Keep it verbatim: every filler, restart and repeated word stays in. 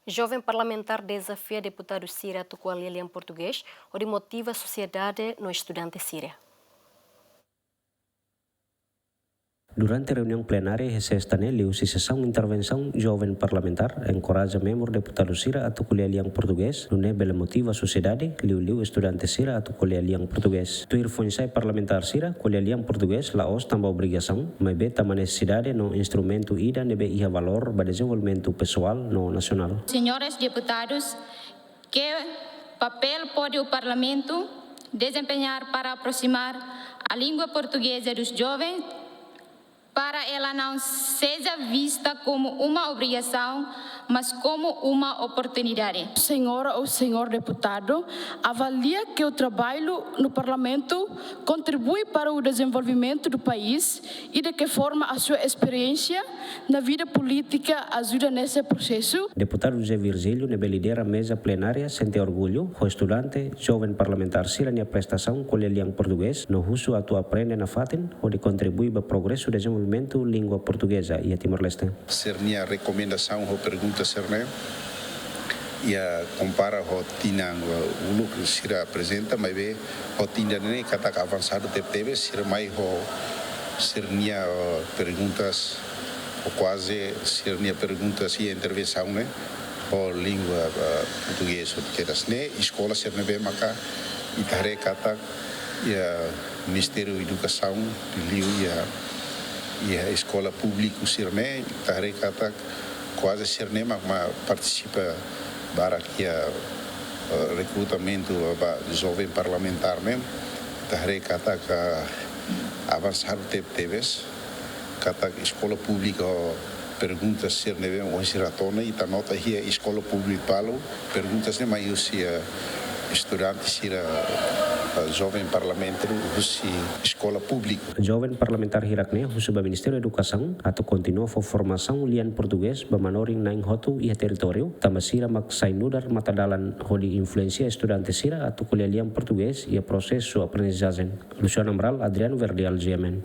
Joven parlamentár dezafia deputadu sira atu ko'alia lian portugés, hodi motiva sosiedade no estudante sira. Durante reuniaun plenária iha sesta ne'e, liuhusi sesaun intervensaun, joven parlamentár enkoraja membru deputadu sira atu ko'alia lian portugés, nune'e bele motiva sosiedade, liuliu estudante sira atu ko'alia lian portugés. Tuir foin-sa'e, parlamentár sira ko'alia lian portugés la'ós tanba obrigasaun, maibé tanba nesesidade no instrumentu ida ne'ebé iha valór ba dezenvolvimentu pesoál no nasionál. Senhores deputados, que papel pode o Parlamento desempenhar para aproximar a língua portuguesa dos jovens, para ela não seja vista como uma obrigação, mas como uma oportunidade? Senhora ou senhor deputado avalia que o trabalho no Parlamento contribui para o desenvolvimento do país e de que forma a sua experiência na vida política ajuda nesse processo? Deputadu José Virgílio, ne'ebé lidera meza plenária, sente orgullu ho estudante, joven parlamentár sira-nia prestasaun ko'alia lian portugés, no husu atu aprende nafatin hodi kontribui ba progresu dezenvolvimentu língua portugeza iha Timor-Leste. Sira-nia rekomendasaun ho pergunta sira-ne'e, iha kompara ho tinan uluk sira aprezenta, maibé ho tinan ne'e katak avansadu tebetebes, sira mai ho sira-nia, eh, perguntas, ho kuaze sira-nia perguntas iha intervensaun ne'e ho língua, eh, portugés, ho kedas ne'e, eskola sira ne'ebé maka ita haree katak iha Ministériu Edukasaun, liuliu iha, iha eskola públiku sira-ne'e, ita haree katak kuaze sira-ne'e mak, mak partisipa barak iha, eh, rekrutamentu ba joven parlamentár ne'e, ita haree katak, eh, avansadu tebetebes, katak eskola públika, perguntas sira ne'ebé ohin sira hatene, ita nota iha eskola públika balu, perguntas ne'e mai husi, eh, estudante sira, eh, joven parlamentár husi eskola públika. Joven parlamentár hirak-ne'e husu ba Ministériu Edukasaun atu kontinua fó formasaun lian portugés ba manorin na'in hotu iha territóriu, tanba sira mak sai nu'udar matadalan hodi influensia estudante sira atu ko'alia lian portugés iha prosesu aprendizajen. Luciano Amaral, Adriano Verdial, G M N.